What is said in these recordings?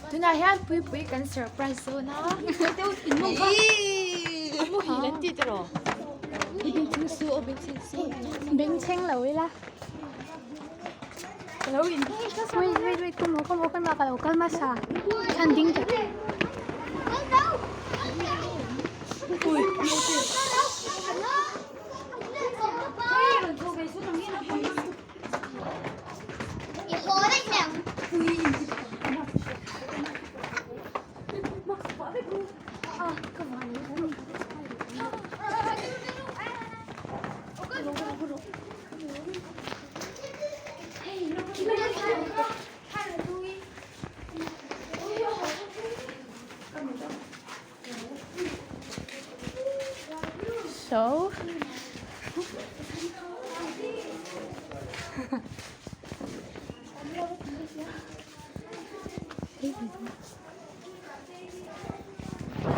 Tunah hian Puipui kan surprise dawn a. A muhil an tih tiraw? I bengchheng su aw bengchheng su. Bengchheng lo ila. Ka lo in Wait wait wait come on come on come on ka lo kal hmasa. An ding ta. So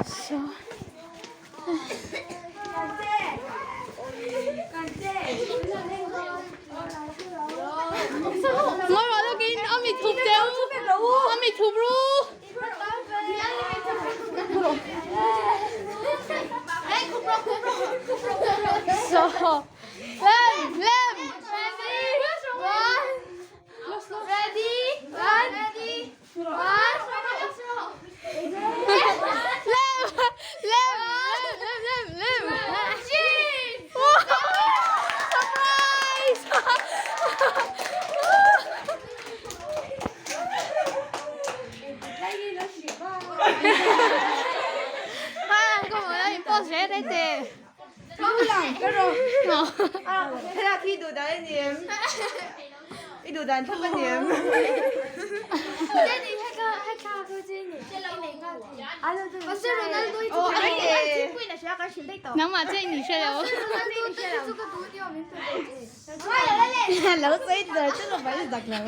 So Ngồi vào đâu kín, ông bị thụp đéo. Ông bị thụp ru. So, lem, lem. Ready? One. Ready? One. Ready? One. Lem, lem, lem, lem, lem. Cheese! Surprise! Thlalak hi duh dan a ni em? I duh dan thlap a ni em? Nangmah che ni hre lo. Lo sawi dar chu lo bai zak lo a.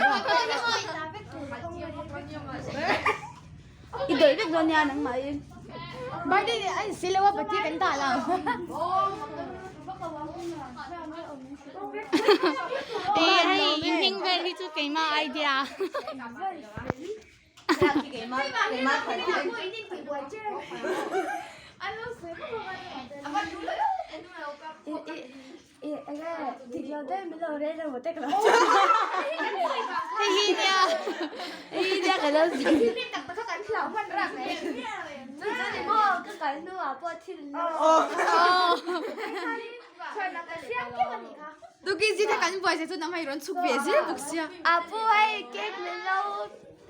I dawih vek dawn nia nangmah in. Birthday ni an si lo a pati kan dah lo. E hei in hming vel hi chu keimah idea. Hei hi nia. Hei hi nia ka lo Apu hei cake min lo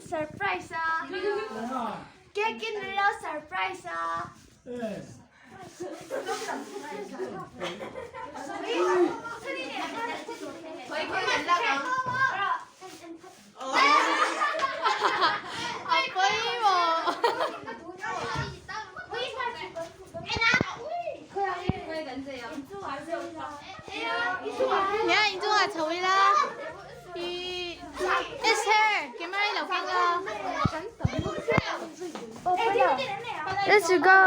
surprise a cake in min lo surprise a. A pawimawh. Nia inchungah chho ila. I Esther camera i lo keng a. Let's go.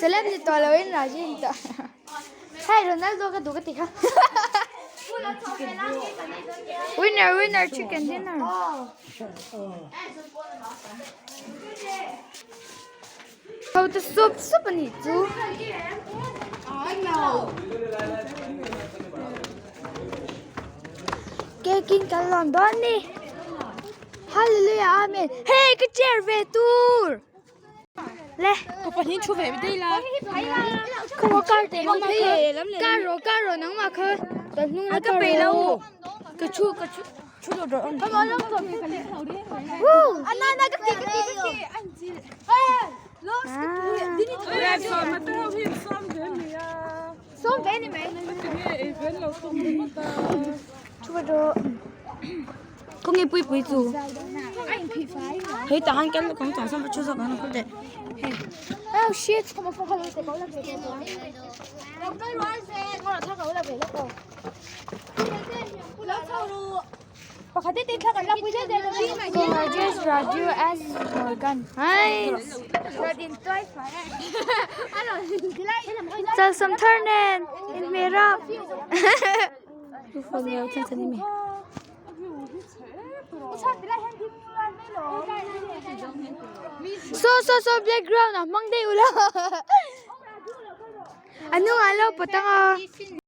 Celeb ni tawh lo in Raji ni tawh. Hei Ronaldo ka duh ka ti kha. Winner winner chicken dinner. Ho te sup sup a nih chu. Cake in kan lawn dawn ni. Hallelujah amen. Hei ka chair ve tur. Le Ka pahnih thu ve dei la. Khaw kar te nang ma kha. Kar ro kar ro nang ma kha. Ta hnung la kar ro. Ka chu ka chu chu lo ro. Come on, long tom. Woo! Ana ana ka ti ka ti ka ti. Som ve ni mai. Thu ro. Khaw nge pui pui chu. Hei tah hian kan kawng chang sawn va thu zawk ang a teh. Oh shit. Gorgeous Raju S. Morgan. Hi. Chal sam thar nen in mera. Saw saw saw background ah hmang daih ula. A hnungah an lo pawt ang a.